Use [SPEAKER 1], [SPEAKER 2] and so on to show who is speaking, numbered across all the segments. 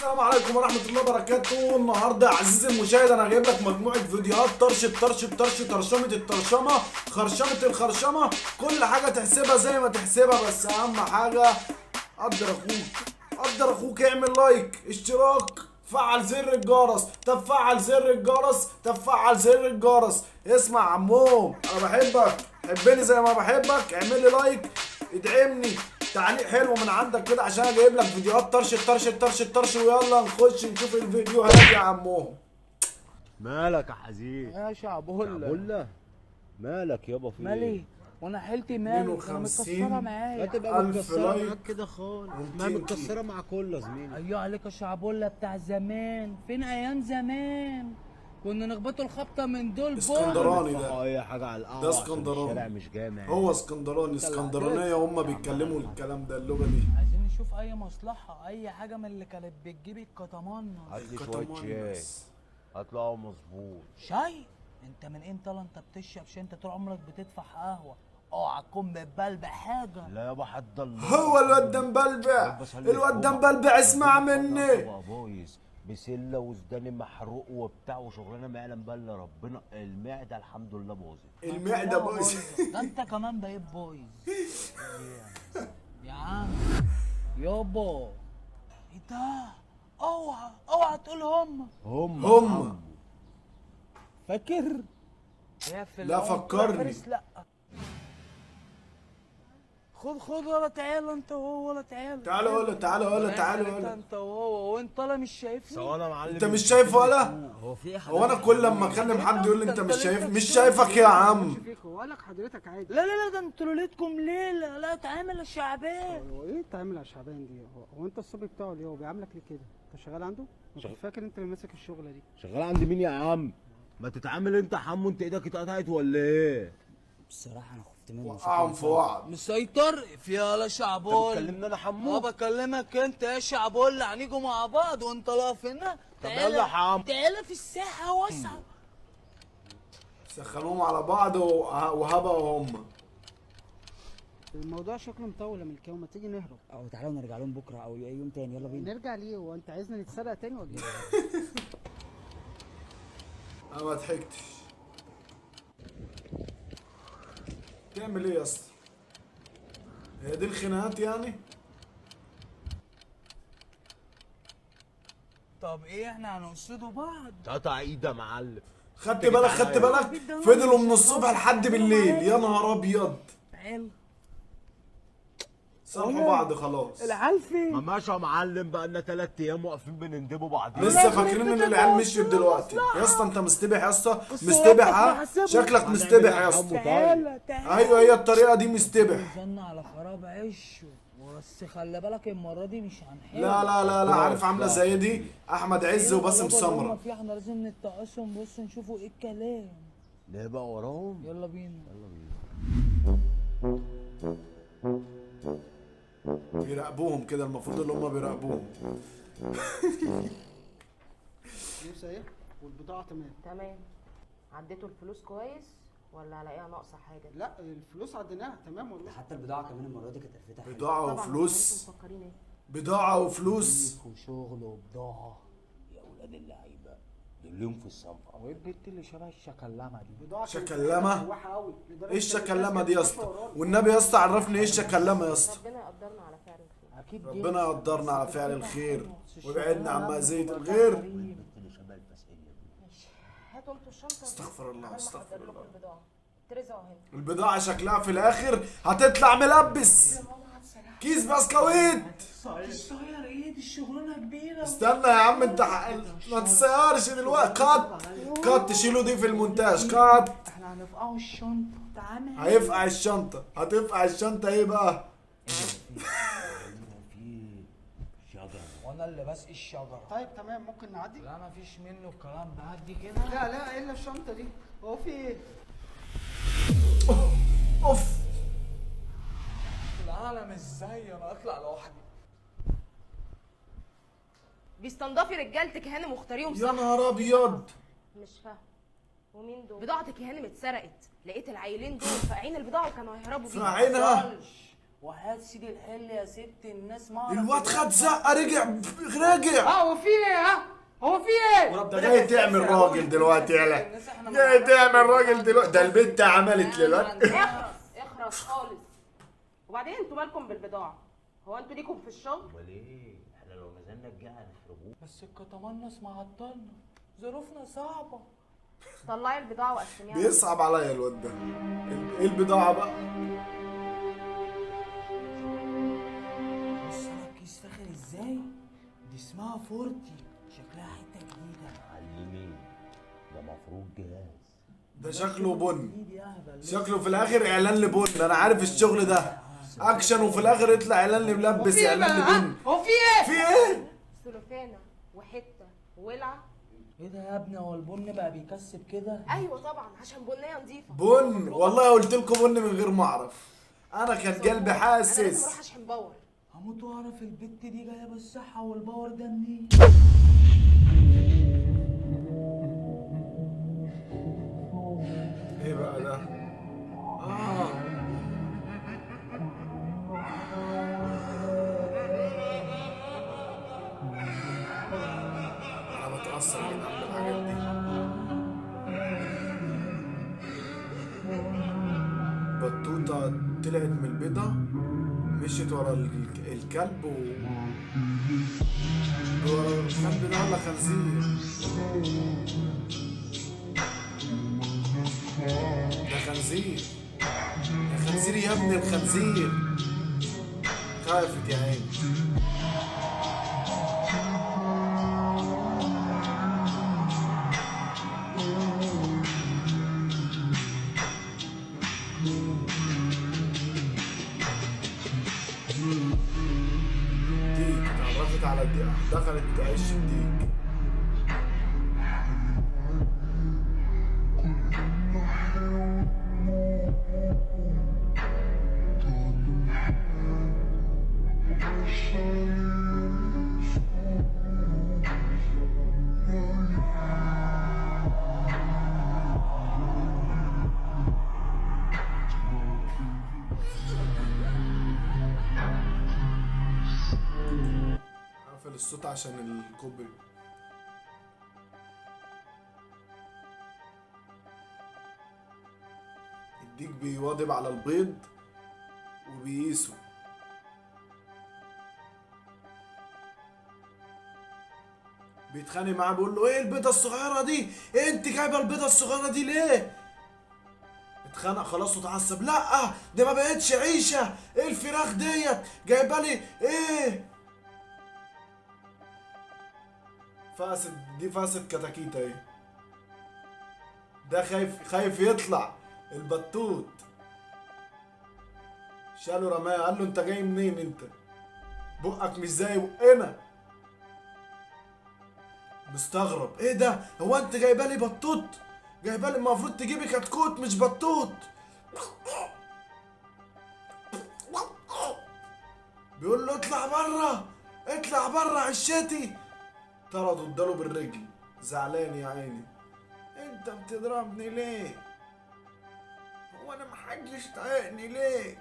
[SPEAKER 1] السلام عليكم ورحمة الله وبركاته. النهارده يا عزيزي المشاهد انا جايب لك مجموعة فيديوهات طرش الطرش الطرش، طرشمة الطرشمة، خرشمة الخرشمة، كل حاجة تحسبها زي ما تحسبها، بس اهم حاجة قدر اخوك، قدر اخوك، اعمل like، اشتراك، فعل زر الجرس. طب فعل زر الجرس، طب فعل زر الجرس. اسمع يا عموم، انا بحبك، حبني زي ما بحبك، اعمل لي like، ادعمني، تعليق حلو من عندك كده، عشان انا جايب لك فيديوهات طرش الطرش الطرش الطرش. ويلا نخش نشوف الفيديوهات يا عموم.
[SPEAKER 2] مالك يا حزين؟
[SPEAKER 3] يا شعبولة.
[SPEAKER 2] شعبولة؟ مالك يابا في
[SPEAKER 3] مالي؟
[SPEAKER 2] ايه؟
[SPEAKER 3] وانا حيلتي مالي؟ انا
[SPEAKER 1] 52
[SPEAKER 3] متكسرة معايا.
[SPEAKER 2] لا تبقى
[SPEAKER 1] ألف
[SPEAKER 2] متكسرة
[SPEAKER 1] like.
[SPEAKER 2] معاك كده خالص، ما
[SPEAKER 1] ومتين
[SPEAKER 2] متكسرة مع كله يا زميلي.
[SPEAKER 3] ايوه عليك يا شعبولة بتاع زمان، فين ايام زمان؟ كنا نخبطوا الخبطة من دول بول.
[SPEAKER 1] اسكندراني ده،
[SPEAKER 2] اي حاجة على القهوة
[SPEAKER 1] ده
[SPEAKER 2] عشان
[SPEAKER 1] اسكندراني.
[SPEAKER 2] الشارع مش جامع.
[SPEAKER 1] هو اسكندراني، اسكندرانية هم بيتكلموا الكلام ده، اللغة دي.
[SPEAKER 3] عايزين نشوف اي مصلحة، اي حاجة من اللي كانت بتجيب الكتمانة.
[SPEAKER 2] هات لي شوية
[SPEAKER 1] كتمان
[SPEAKER 2] شاي.
[SPEAKER 1] بس.
[SPEAKER 2] هطلعوا مظبوط.
[SPEAKER 3] شاي؟ انت من امتى انت بتشرب شاي؟ انت طول عمرك بتدفع قهوة. اوعى تكون بتبلبع حاجة.
[SPEAKER 2] لا يابا حد الله.
[SPEAKER 1] هو الواد ده مبلبع، الواد ده مبلبع، اسمع مني.
[SPEAKER 2] بايظ بسلة وسوداني محروق وبتاع وشغلانه ما يعلم بها الا ربنا. المعدة الحمد لله باظت.
[SPEAKER 1] المعدة بايظة.
[SPEAKER 3] ده انت كمان بقيت بايظ يا عم يابا. ايه ده؟ اوعى اوعى تقول هم
[SPEAKER 2] هم
[SPEAKER 1] هم.
[SPEAKER 3] فاكر؟ يا في
[SPEAKER 1] لا
[SPEAKER 3] الأول
[SPEAKER 1] فكرني.
[SPEAKER 3] فارس، لا خد خد ولا تعالى انت وهو، ولا تعالى.
[SPEAKER 1] تعالى قول، تعالى قول، تعالى قول.
[SPEAKER 3] انت وهو، وانت لا مش شايفني.
[SPEAKER 2] سواء يا معلم.
[SPEAKER 1] انت مش شايف ولا؟
[SPEAKER 4] هو في ايه؟
[SPEAKER 1] هو انا كل لما اكلم حد يقول لي انت مش شايف، مش شايفك يا عم.
[SPEAKER 5] فيك هو قالك حضرتك عادي.
[SPEAKER 3] لا لا لا، ده انتوا ليلتكم ليلة. لا اتعامل يا شعبان.
[SPEAKER 5] هو ايه التعامل على شعبان دي؟ هو انت الصبي بتاعه ليه؟ هو بيعاملك ليه كده؟ انت شغال عنده؟ انا كنت فاكر انت اللي ماسك الشغلة دي.
[SPEAKER 2] شغال عند مين يا عم؟ ما تتعامل انت يا حمو، انت ايدك اتقطعت ولا ايه؟
[SPEAKER 4] بصراحة انا خفت منه.
[SPEAKER 1] وقعهم في بعض.
[SPEAKER 3] مسيطر في يا شعبول.
[SPEAKER 2] انت بتكلمني انا حمو؟
[SPEAKER 3] اه بكلمك انت يا شعبول. هنيجوا مع بعض وانت واقف هنا.
[SPEAKER 2] طب يلا يا حمو.
[SPEAKER 3] تعالى في الساحة واسعة.
[SPEAKER 1] سخنوهم على بعض وهبقوا هم.
[SPEAKER 5] الموضوع شكله مطول يا ملكاوي، ما تيجي نهرب.
[SPEAKER 4] او تعالوا نرجع لهم بكره او اي يوم تاني، يلا بينا.
[SPEAKER 5] نرجع ليه؟ هو انت عايزنا نتسرق تاني ولا ايه؟
[SPEAKER 1] انا ما ضحكتش. تعمل ايه يا اسطى؟ هي دي الخناقات يعني؟
[SPEAKER 3] طب ايه احنا هنقصده بعض؟
[SPEAKER 2] قطع ايدي يا معلم.
[SPEAKER 1] خدت بالك؟ خدت بالك؟ فضلوا من الصبح لحد بالليل، يا نهار ابيض.
[SPEAKER 3] تعالى
[SPEAKER 1] صالحوا بعض خلاص.
[SPEAKER 3] العيال فين؟
[SPEAKER 2] ما ماشي يا معلم، بقى لنا 3 ايام واقفين بنندبوا بعضين.
[SPEAKER 1] لسه فاكرين ان العيال مشيت دلوقتي. يا اسطى انت مستبح يا اسطى، مستبح. ها شكلك مستبح يا اسطى.
[SPEAKER 3] تعالى تعالى.
[SPEAKER 1] ايوه هي الطريقة دي مستبح.
[SPEAKER 3] نزلنا على خراب عشه، بس خلي بالك المرة دي مش هنحل.
[SPEAKER 1] لا لا لا لا، عارف عامله زي دي احمد عز وباسم سمرة.
[SPEAKER 3] في احنا لازم نتقصهم، بص نشوفوا ايه الكلام.
[SPEAKER 2] نبقى وراهم.
[SPEAKER 3] يلا بينا.
[SPEAKER 2] يلا بينا.
[SPEAKER 1] بيراقبوهم كده، المفروض اللي هم بيراقبوهم.
[SPEAKER 5] الفلوس اهي والبضاعه تمام.
[SPEAKER 6] تمام. عديتوا الفلوس كويس ولا هلاقيها ناقصه حاجة؟
[SPEAKER 5] لا الفلوس عديناها تمام والله.
[SPEAKER 4] حتى البضاعة كمان المرة دي كانت قرفتها حلوة.
[SPEAKER 1] بضاعة
[SPEAKER 6] طبعا.
[SPEAKER 1] وفلوس،
[SPEAKER 6] انتوا مفكرين ايه؟
[SPEAKER 1] بضاعة وفلوس.
[SPEAKER 3] وشغل وبضاعه يا ولاد اللعيبة.
[SPEAKER 2] دول ليهم في الصنفه.
[SPEAKER 3] وايه البت اللي شبه الشكلمه دي؟
[SPEAKER 5] البضاعة كانت
[SPEAKER 1] شكلمة؟
[SPEAKER 5] مروحة قوي لدرجة
[SPEAKER 1] ايه الشكلمه دي يا اسطى؟
[SPEAKER 5] ورانا.
[SPEAKER 1] والنبي يا اسطى عرفني ايه الشكلمه يا اسطى.
[SPEAKER 6] ربنا يقدرنا على فعل الخير.
[SPEAKER 3] اكيد
[SPEAKER 1] ربنا يقدرنا على فعل الخير ويبعدنا عن مأزية الغير.
[SPEAKER 2] البت اللي شبه الفسقيه دي.
[SPEAKER 6] ماشي، هاتوا انتوا الشنطة دي.
[SPEAKER 1] استغفر الله،
[SPEAKER 6] عبال ما
[SPEAKER 1] استغفر
[SPEAKER 6] احضر لكم
[SPEAKER 1] الله.
[SPEAKER 6] البضاعة. ترزعوا هنا.
[SPEAKER 1] البضاعة شكلها في الآخر هتطلع ملبس كيس بسكويت.
[SPEAKER 3] الصغير ايه دي؟ الشغلانة كبيرة.
[SPEAKER 1] استنى يا عم انت ما تسيرش دلوقتي. cut cut، شيلوا دي في المونتاج. cut.
[SPEAKER 3] احنا هنفقعوا الشنطة. تعالى.
[SPEAKER 1] هيفقع الشنطة، هتفقع الشنطة. ايه بقى؟
[SPEAKER 2] في شجرة.
[SPEAKER 3] وانا اللي بسقي الشجرة.
[SPEAKER 5] طيب تمام، ممكن نعدي؟
[SPEAKER 3] لا مفيش منه الكلام ده، عدي كده.
[SPEAKER 5] لا لا الا الشنطة دي. هو في ايه؟
[SPEAKER 1] اوف.
[SPEAKER 3] العالم ازاي انا اطلع لوحدي؟
[SPEAKER 6] بيستنضفي رجالتك هانم واختاريهم
[SPEAKER 1] يا
[SPEAKER 6] صح.
[SPEAKER 1] نهار ابيض.
[SPEAKER 6] مش فاهم ومين دول؟ بضاعتك يا هانم اتسرقت، لقيت العيلين دول فاقعين البضاعة وكانوا هيهربوا بيها.
[SPEAKER 1] فاقعينها؟
[SPEAKER 3] وحياة سيدي الحل يا ست الناس ما أعرف
[SPEAKER 1] الواد خد زقه، رجع رجع.
[SPEAKER 5] هو في ايه؟ ها هو في ايه؟
[SPEAKER 1] ده جاي تعمل راجل دلوقتي، يالا جاي تعمل راجل دلوقتي. ده البنت عملت للواد.
[SPEAKER 6] اخرس اخرس خالص. وبعدين انتوا مالكم بالبضاعه؟ هو انتوا ليكم في الشغل؟
[SPEAKER 2] امال ايه؟ احنا لو نزلنا الجهة هنخربوه.
[SPEAKER 3] بس الكتمنس معطلنا، ظروفنا صعبة.
[SPEAKER 6] طلعي البضاعة وقسميها.
[SPEAKER 1] بيصعب عليا الواد ده. ايه البضاعة بقى؟
[SPEAKER 3] بص انا الكيس فاخر ازاي؟ دي اسمها فورتي، شكلها حتة جديدة.
[SPEAKER 2] معلمين ده مفروض جهاز.
[SPEAKER 1] ده شكله بن،
[SPEAKER 3] جديد يا اهبل.
[SPEAKER 1] شكله في الاخر اعلان لبن. انا عارف الشغل ده اكشن، وفي الاخر يطلع اعلان لملبس، اعلان لبن.
[SPEAKER 5] هو في ايه؟
[SPEAKER 1] في ايه؟
[SPEAKER 6] سلوفانه وحتة وولعه.
[SPEAKER 3] ايه ده يا ابني؟ هو البن بقى بيكسب كده؟
[SPEAKER 6] ايوه طبعا، عشان بنيه نظيفة.
[SPEAKER 1] بن، والله قلت لكم بن من غير ما اعرف. انا كان قلبي
[SPEAKER 6] انا لازم
[SPEAKER 1] حاسس.
[SPEAKER 6] اروح اشحن power.
[SPEAKER 3] هموت واعرف البت دي جاية بالصحة وال power ده منين.
[SPEAKER 1] ايه بقى ده؟ انا بتأثر يا جدعان بالحاجات دي. بطوطة طلعت من البيضة، مشيت ورا الكلب ورا الكلب ده ولا خنزير؟ ده خنزير، ده خنزير يا ابن الخنزير. خافت يا عيني. ديك اتعرفت على الديك، دخلت عش الديك. اقفل الصوت عشان الكوبري. الديك بيواظب على البيض وبيقيسه. بيتخانق معاه بيقول له ايه البيضة الصغيرة دي؟ إيه انت جايبه البيضة الصغيرة دي ليه؟ اتخانق خلاص واتعصب، لا دي ما بقتش عيشه، ايه الفراخ ديت جايبه لي ايه؟ فقست دي، فقست كتاكيت اهي. ده خايف، خايف يطلع البطوط. شاله رماه، قال له انت جاي منين انت؟ بقك مش زي بقنا. مستغرب، ايه ده؟ هو انت جايبه لي بطوط؟ جايبه لي، المفروض تجيبي كتكوت مش بطوط. بيقول له اطلع بره، اطلع بره عشتي. طرده، اداله بالرجل. زعلان يا عيني، انت بتضربني ليه؟ هو انا محدش طايقني ليه؟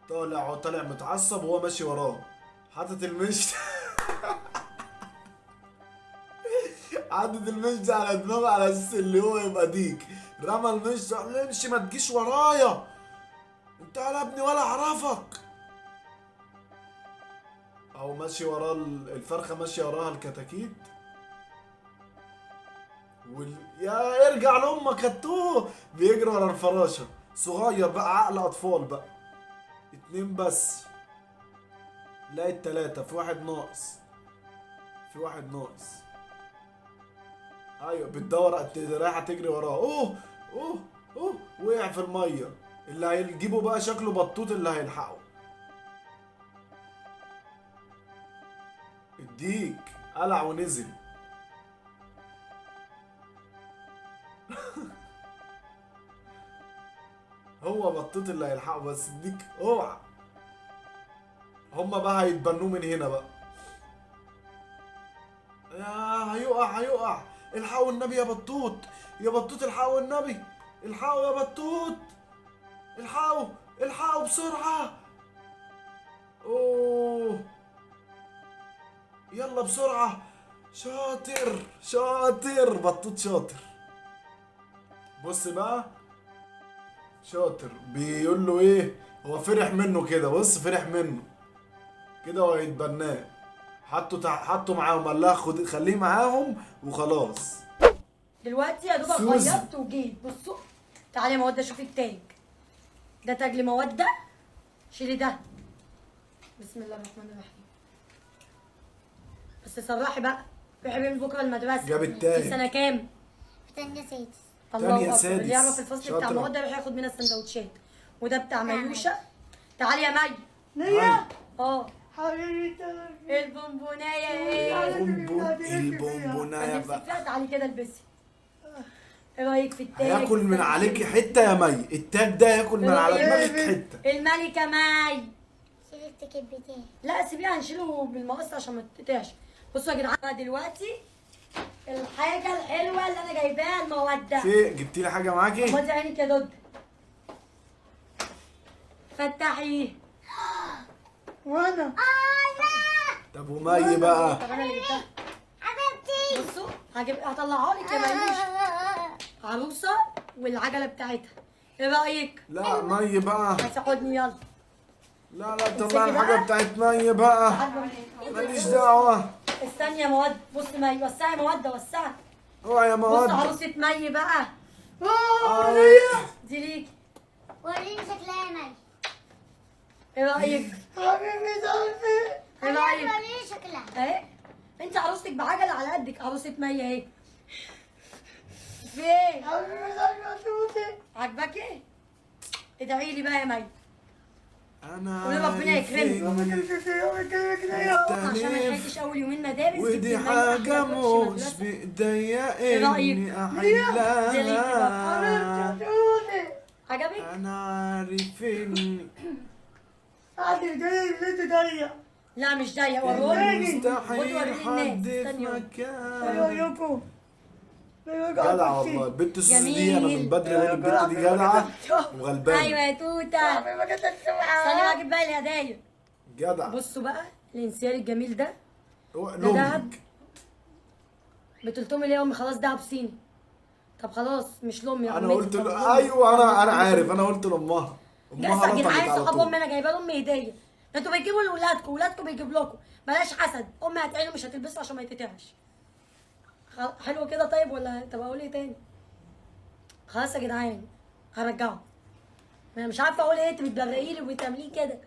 [SPEAKER 1] طالع، هو طالع متعصب وهو ماشي وراه، حاطط المشط، عدد المشط على دماغه على اساس اللي هو يبقى ديك. رمى المشط، قال له امشي ما تجيش ورايا، انت ولا ابني ولا اعرفك. او ماشي وراه الفرخه، ماشية وراها الكتاكيت. يا ارجع لامك هتوه. بيجري ورا الفراشة، صغير بقى، عقل اطفال بقى. اتنين بس، لا التلاتة، في واحد ناقص، في واحد ناقص. ايوه بتدور، رايحة تجري وراه. اوه اوه اوه، وقع في المية. اللي هيجيبه بقى شكله بطوط اللي هيلحقه. الديك قلع ونزل. هو بطوط اللي هيلحقه، بس الديك اوعى. هما بقى هيتبنوه من هنا بقى. يا هيقع هيقع، الحقوا النبي يا بطوط، يا بطوط الحقوا النبي، الحقوا يا بطوط، الحقوا الحقوا بسرعة. يلا بسرعة. شاطر شاطر بطوط شاطر. بص بقى شاطر بيقول له ايه، هو فرح منه كده، بص فرح منه كده وهيتبناه. حطه معاهم، قال لها خد خليه معاهم وخلاص.
[SPEAKER 7] دلوقتي يا دوبك غيرت وجيت. بصوا تعالي يا موده شوفي التاج ده، تاج لموده. شيلي ده. بسم الله الرحمن الرحيم. بس صرحي بقى، روحي بين بكره المدرسة.
[SPEAKER 1] جاب التاج.
[SPEAKER 7] في سنة كام؟
[SPEAKER 8] في تانية سادس.
[SPEAKER 7] الله
[SPEAKER 1] سادس.
[SPEAKER 7] اللي يعرف الفصل بتاع موده يروح ياخد منها السندوتشات. وده بتاع ميوشه. تعالي يا مي.
[SPEAKER 1] ليا؟
[SPEAKER 7] اه
[SPEAKER 5] حبيبتي
[SPEAKER 7] البونبونايه. ايه
[SPEAKER 1] البونبونايه بقى.
[SPEAKER 7] تعالي كده البسي. ايه رايك في التاج؟
[SPEAKER 1] هياكل من عليكي حتة يا مي، التاج ده هياكل من على دماغك حتة.
[SPEAKER 7] الملكة مي.
[SPEAKER 8] شيل التيكت بتاعي.
[SPEAKER 7] لا سيبيها، هنشيله بالمقص عشان ما تتقطعش. بصوا يا جدعان دلوقتي الحاجة الحلوة اللي انا جايباها المودة.
[SPEAKER 1] في جبتي لي حاجة معاكي؟
[SPEAKER 7] غمضي عينك يا دود. فتحي.
[SPEAKER 5] وانا
[SPEAKER 1] طب ومي بقى؟
[SPEAKER 7] طب انا اللي جبتها
[SPEAKER 8] حبيبتي.
[SPEAKER 7] بصوا هجيب، هطلعها لك يا ميوش. عروسه والعجلة بتاعتها. ايه رايك؟
[SPEAKER 1] لا مي بقى.
[SPEAKER 7] هتاخدني يلا.
[SPEAKER 1] لا لا طلع الحاجة بتاعت مي بقى، ماليش دعوه.
[SPEAKER 7] استني يا موده، بص مي، وسعي يا موده، وسعي.
[SPEAKER 1] اوعي يا موده.
[SPEAKER 7] بص عروسه مي بقى. دي ليكي.
[SPEAKER 8] وريني شكلها يا مي.
[SPEAKER 7] ايه رايك؟
[SPEAKER 5] حبيبي قلبي.
[SPEAKER 7] ايه رايك؟
[SPEAKER 8] وريني شكلها.
[SPEAKER 7] اهي انت عروستك بعجله على قدك، عروسه مي اهي. في ايه؟
[SPEAKER 5] حبيبي قلبي.
[SPEAKER 7] عاجباك ايه؟ ادعي لي بقى يا مي.
[SPEAKER 1] انا
[SPEAKER 7] قولي ربنا يكرمك. عشان ما لحقتش اول يومين مدارس.
[SPEAKER 1] ودي حاجة مش بايديا اني احلها.
[SPEAKER 7] عجبك؟
[SPEAKER 1] انا عارف اني
[SPEAKER 7] لا مش ضيق، وروني.
[SPEAKER 1] مستحيل حد في مكاني. جدع والله البنت السوسي دي، انا من بدري بقول البنت دي جدعه وغلبانه.
[SPEAKER 7] ايوه يا توته. استني بقى اجيب بقى الهدايا.
[SPEAKER 1] جدع.
[SPEAKER 7] بصوا بقى الانسيال الجميل ده.
[SPEAKER 1] ده
[SPEAKER 7] دهب ب 300 ليه يا امي؟ خلاص دهب صيني. طب خلاص مش لامي.
[SPEAKER 1] انا قلت له ايوه، انا عارف، انا قلت لامها. امها
[SPEAKER 7] يا جدعان صحاب امي، انا جايبه لامي هديه. انتوا بتجيبوا لاولادكم، ولادكم بيجيب لكم. بلاش حسد، امي هتعينه مش هتلبسه عشان ما يتقطعش. حلو كده طيب ولا طب اقول ايه تاني؟ خلاص يا جدعان هرجعه. انا مش عارفه اقول ايه، انت بتبرقي لي وبتعمليه كده.